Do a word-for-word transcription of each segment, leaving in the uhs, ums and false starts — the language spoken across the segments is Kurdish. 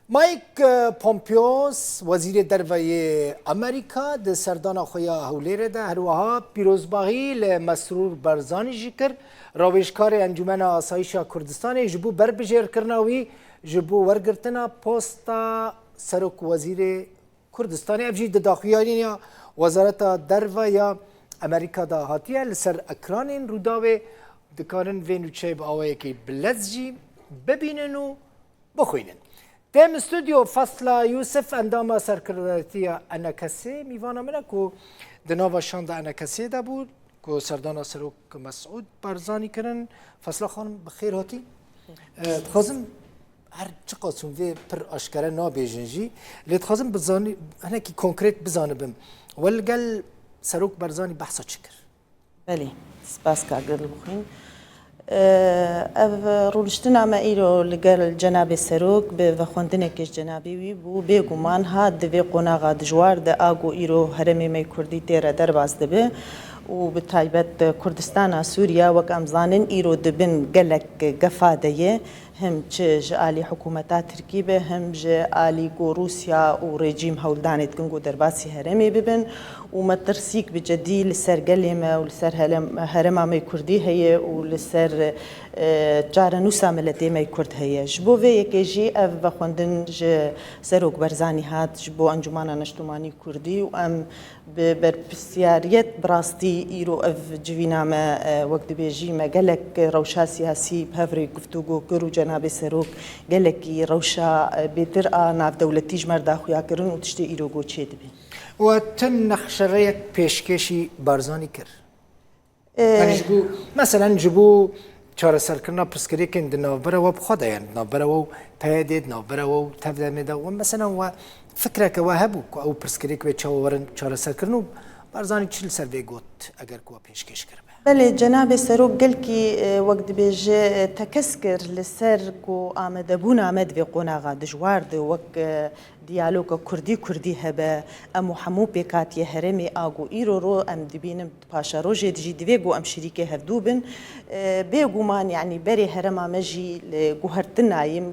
Mike Pompeo, wezîrê derve yê Amerîka, di serdana xwe ya Hewlêrê de her wiha pîrozbahî li Mesrûr Barzanî jî kir. Rawêjkarê Encûmena Asayîşa Kurdistanê ji bo berbijêrkirina wî ji bo wergirtina posta Serok Wezîrê Kurdistanê, ev jî di daxuyaniya Wezareta Derve ya Amerîka de hatiye. Li ser ekranên Rûdawê dikarin vê nûçeyê bi awayekî bi lez jî bibînin û bixwînin. Têm stûdyo Fasla Yûsif, endama serkirdatiya E N K S'ê, mîvana min e ku di nava şanda E N K S'ê de bû, ku serdana Serok Mesûd Barzanî kirin. Fasla xanim, bi xêr hatî. Xêr. E, dixwazim her çiqas hûn vê pir aşkere nabêjin jî, lê dixwazim bizanî-, hinekî konkret bizanibim. We li gel Serok Barzanî behsa çi kir? Belê, spas kagir li bixwîn. Ev rûniştina me îro li gel Cenabê Serok bi vexwendinekê ji cenabê wî bû. Bêguman hat di vê qonaxa dijwar de a ku îro herêmê me yê Kurdî tê re derbas dibe û bi taybet Kurdistana Sûriya, wek em zanin, îro di bin gelek gefa de ye. Him çi ji alî hikûmeta Tirkî be, him ji alî ku Rûsya û rejîm hewldanê dikin ku derbasî herêmê bibin û metirsîk bi cedî li ser gelê me û li ser helem-, herêma me yê Kurdî heye û li ser, e, çarenûsa miletê me yê Kurd heye. Ji bo vê yekê jî ev vexwendin ji Serok Barzanî hat ji bo Encûmana Neştimanî Kurdî û em Bi berpirsiyariyet bi rastî îro ev civîna me, e, wek dibêjî me gelek rewşa siyasî bi hev re guftûgo kir û Cenabê Serok gelekî rewşa, e, bêtir a navdewletî ji me re da xuya kirin û tiştê îro got çêdibe. We tu nexşereyek pêşkêşî Barzanî kir? E, Yanî ji bo, meselen ji bo çareserkirina pirsgirêkên di navbera we bi xwe de, yani di navbera we û P Y D, di navbera we û TEV-DEMê de, we meselen we fikreke we hebû ku ew pirsgirêk wê çawa werin çareserkirin û Barzanî çi li ser vê got eger ku we pêşkêş kiribe? Belê, Cenabê Serok gelkî, e, wek dibêje, e, tekez kir li ser ku amadebûna me di vê qonaxa dijwar de wek, e, diyaloga Kurdî-Kurdî hebe, em û hemû pêkhatiyê herêmê a ku îro ro em dibînin, paşerojê dijî divê ku em şirîkê hevdû bin. E, bêguman, yanî berê herêma me jî li guhertina ye, m-,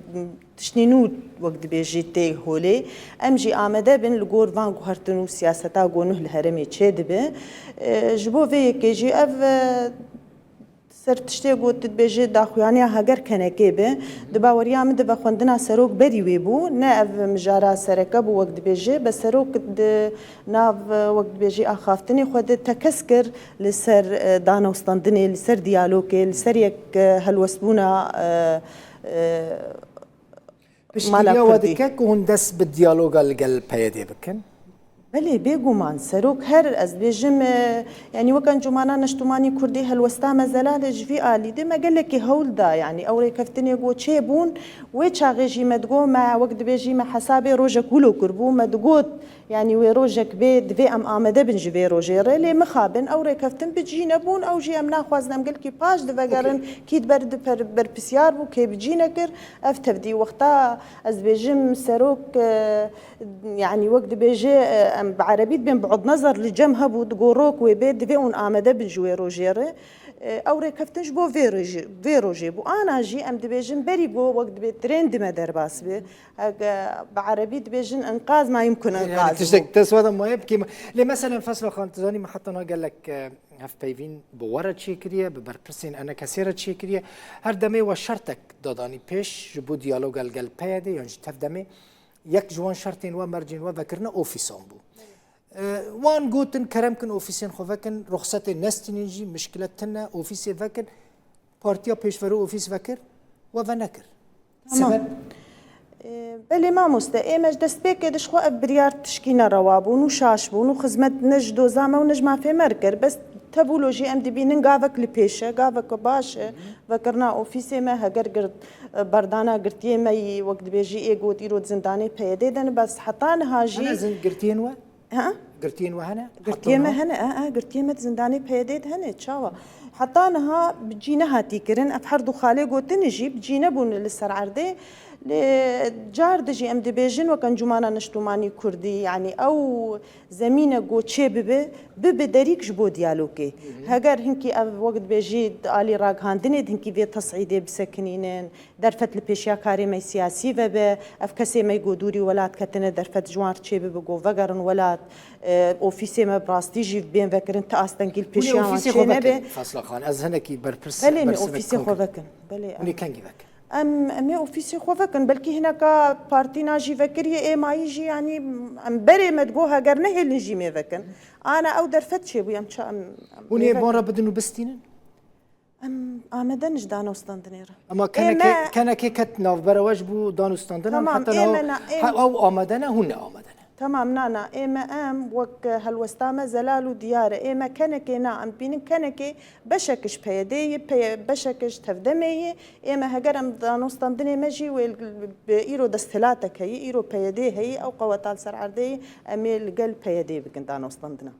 tiştê nû wek dibêjî tê holê. Em jî amade bin li gor van guhertin û siyaseta ku nuh li herêmê çêdibe. E, ji bo vê yekê jî ev, e, ser tiştê ku tu dibêjî daxuyaniya heger kenekê be, di baweriya min de vexwendina Serok berî wê bû. Ne ev mijara sereke bû, wek dibêjî, be Serok di nav, wek dibêjî, axaftinê xwe de tekez kir li ser, e, danewstandinê, li ser diyalogê, li ser yek, e, helwestbûna, e, e, Mala Piştgiriya we Kurdî. Dike ku hûn dest bi diyaloga li gel P Y D'ê bikin? Belê, bêguman. Serok her, ez dibêjim, e, yanî wek Encûmana Neştimanî Kurdî helwesta me zelal e ji vî alî de me gelekî hewl da. Yanî ew rêkeftinê ku çêbûn, wê çaxê jî me digot, me wek dibêjî me hesabê rojek wilo kiribû, me digot, yanî wê rojek bê, divê em amade bin ji vê rojê re. Lê mixabin, ew rêkeftin bi cî nebûn, ew jî em naxwazin, em gelkî paş divegerin, Okey. Kî di ber di per-, berpisyar bû, kê bi cî nekir. Ev tevdî wexta ez dibêjim Serok, e, yanî wek dibêje, e, em bi erebî dibên bu'd nezer li cem hebû, di gorok wê bê, divê hûn amade bin ji wê rojê re. E, ew rêkeftin ji bo vê rojê, vê rojê bû. Ana jî em dibêjin berî go wek dibê trên dime derbas bi. Heke bi erebî dibêjin inqaz ma yumkin Yani inqaz bû. Tiştek te swada maye bikî. Lê meselen Fesla Xan, tu zanî me heta niha gelek, e, hevpeyvîn bi we re çêkiriye, bi berpirsên E N K S'ê re çêkiriye. Her demê we şertek dadanî pêş ji bo diyaloga li gel P Y D'ê yan jî TEV-DEMê. Yek ji wan şertên we, mercên we vekirina ofîsan bû. E, wan gotin, kerem kin ofîsên xwe vekin, ruxsetê nestînin jî, mişkilet tune, ofîsê vekin. Partiya pêşverû ofîs vekir, we venekir. Tamam. Sebep? E, belê mamoste, ê me ji destpêkê de ji xwe ev biryar tişkî nerewa bûn û şaş bûn û xizmet ne ji doza me û ne ji mafê me re kir. Bes tevûlo jî em dibînin gavek li pêş e, gavek baş e. Hı hı. Vekirina ofîsê me, heger girt, berdana girtiyê me yî, wek dibêjî ê got îro di zindanê P Y D'ê de ne, bes heta niha jî Hene zin-, girtiyên we? Ha? Girtiyên we hene? Girtiyê me hene, e, e, girtiyê me di zindanê P Y D'ê de hene, çawa? Heta niha bi cî nehatî kirin, ev her du xalê gotin jî bi cî nebûn li ser erdê. Lê car dijî em dibêjin wek Encûmana Niştimanî Kurdî, yanî ew zemîne go çê bibe, bibe derîk ji bo diyalogê. Heger hinkî ev wek dibêjî di alî ragihandinê de hinkî vê tesîdê bisekinînin, derfet li pêşiya karê me siyasî vebe, ev kesê me go dûrî welat ketine, derfet ji wan re çê bibe, go vegerin welat, e, ofîsê me bi rastî jî bên vekirin, ti astengî li Hûn ê pêşiya wan ofîsê çê xwe nebe. Vekin, Fasla Xan. Ez hinekî berpirs, Belê, me bersimek ofîsê xwe konkret. Vekin. Belê, Hûn ê em kengî vekin? Em, em ê ofîsê xwe vekin. Belkî hineka partîna jî vekiriye, ê mayî jî, yanî em berê me digo heger nehêlin jî mê vekin. Ana ew derfet çêbû, em ça, em, em Hûn mê ê van vekin. Re bidin û bistînin? Em amade ne ji danûstandinê re. Ema Ê kenekê, me kenekê ket navbera we ji bo danûstandin an Tamam, heta ê niha me na, ê he, ew amade ne, hûn ne amade ne. Tamam, na, na, ê me em wek helwesta me zelal û diyar e. Ê me kenekê na, em dibînin kenekê beşek ji P Y D'ê yê, peye-, beşek ji Tevdemê yê. Ê me heger em danûstandinê me jî wê bi îro desthilatek heyî, îro P Y D heyî, ew qeweta li ser erdê yê, em ê li gel P Y D bikin danûstandina.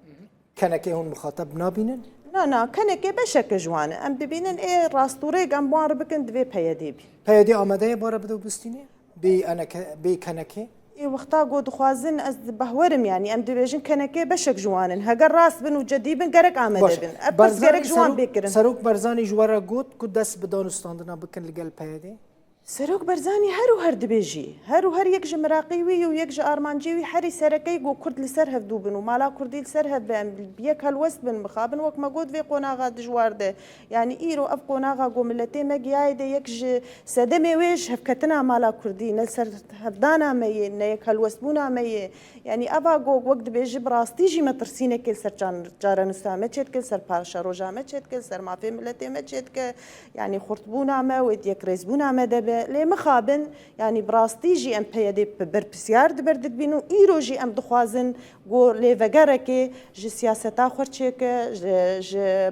Kenekê hûn mixateb nabînin? Na, na, kenekê beşek ji wan e. Em dibînin ê rastûrêk em bi wan re bikin divê P Y D bî. P Y D amade ye ba re bide û bistînê? Bê eneke-, bê kenekê? Ê wexta ku dixwazin ez dibehwerim, yanî em dibêjin kenekê beşek ji wan in. Heger rast bin û cedî bin gerek amade Baş. bin. Ev pirs Barzanî, gerek ji wan Serok, bê kirin. Serok Barzanî ji we re got ku dest bi danûstandina bikin li gel P Y D? Serok Barzanî her û her dibêjî. Her û her yek ji miraqî wî yê û yek ji armancê wî herî sereke yê ku Kurd li ser hev dû bin û mala Kurdî li ser hev be, em bi yek helwest bin, mixabin wek me got vê qonaxa dijwar de. Yanî îro ev qonaxa ku miletê me giyaye de yek ji sedemê wê ji hevketina mala Kurdî, ne li ser hevdana me yê, ne yek helwestbûna me yê. Yanî eva ku wek dibêjî bi rastî jî metirsînekê li ser çan-, çarenûsa me çêdike, li ser paşeroja me çêdike, li ser mafê miletê me çêdike. Yanî xurtbûna me wê di yekrêzbûna me de be. Lê mixabin, yanî bi rastî jî em P Y D bi berpirsiyar di ber de dibînin û îro jî em dixwazin ku lêvegerekê ji siyaseta xwe çêke, ji, ji, e,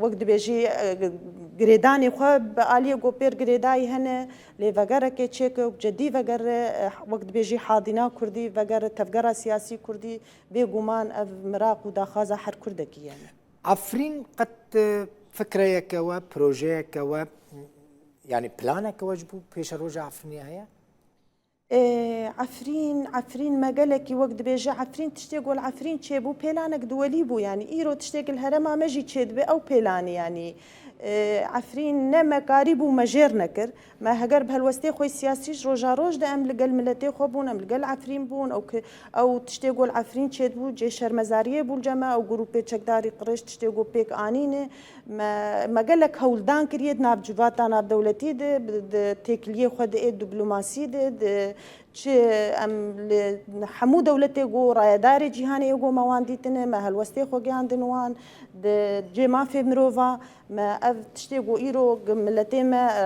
wek dibêjî, e, girêdanê xwe bi aliyê ku pêr girêdayî hene, lêvegerekê çêke û cedî vegere, e, wek dibêjî hadîna Kurdî vegere, tevgera siyasî Kurdî, bêguman ev miraq û daxwaza her Kurdekî ye. Efrîn qet, e, fikreyeke we, projeyeke we, yanî planeke we ji bo pêşeroja Efrînê heye? Ê, Efrîn, Efrîn me gelekî wek dibêje, Efrîn tiştê ku li Efrîn çêbû, pêlanek duwelî bû. Yanî îro tiştê ku li herêma me jî çêdibe, ew pêlanî yanî. Ê, Efrîn ne me karîbû me jêr nekir. Me heger bi helwestê xwe siyasî ji roja roj de em li gel miletê xwe bûn, em li gel Efrîn bûn, ew ki, ew tiştê ku li Efrîn çêdibû, cê şermezariyê bû li cem me, ew grûpê çekdarî qirêj tiştê ku pêk anîne. Me, me gelek hewldan kiriye di nav civata navdewletî de, bi, di têkiliyê xwe de ê diplomasî de, di çi em li hemû dewletê ku rayedarê cîhanê yê ku me wan dîtine, me helwestê xwe giyandin wan, di cê mafê mirova, me ev tiştê ku îro miletê me, e,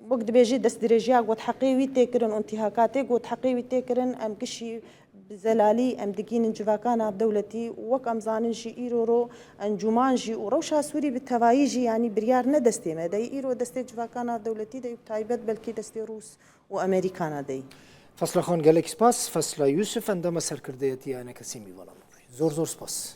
wek dibêjî destdirêjiya ku di heqê wî tê kirin û întîhakatê ku di heqê wî tê kirin, em gişî bi zelalî em digînin civaka navdewletî. Wek em zanin jî îro ro encûman jî û rewşa Sûrî bi tevayî jî, yanî biryar ne destê me de ye. Îro destê civaka navdewletî de ye û taybet belkî destê Rûs û Amerîkana de ye. Fesla Xan, gelek spas. Fesla Yusuf, endama serkirdeyetiya Enekesê, mîvana me bûye. Zor zor spas.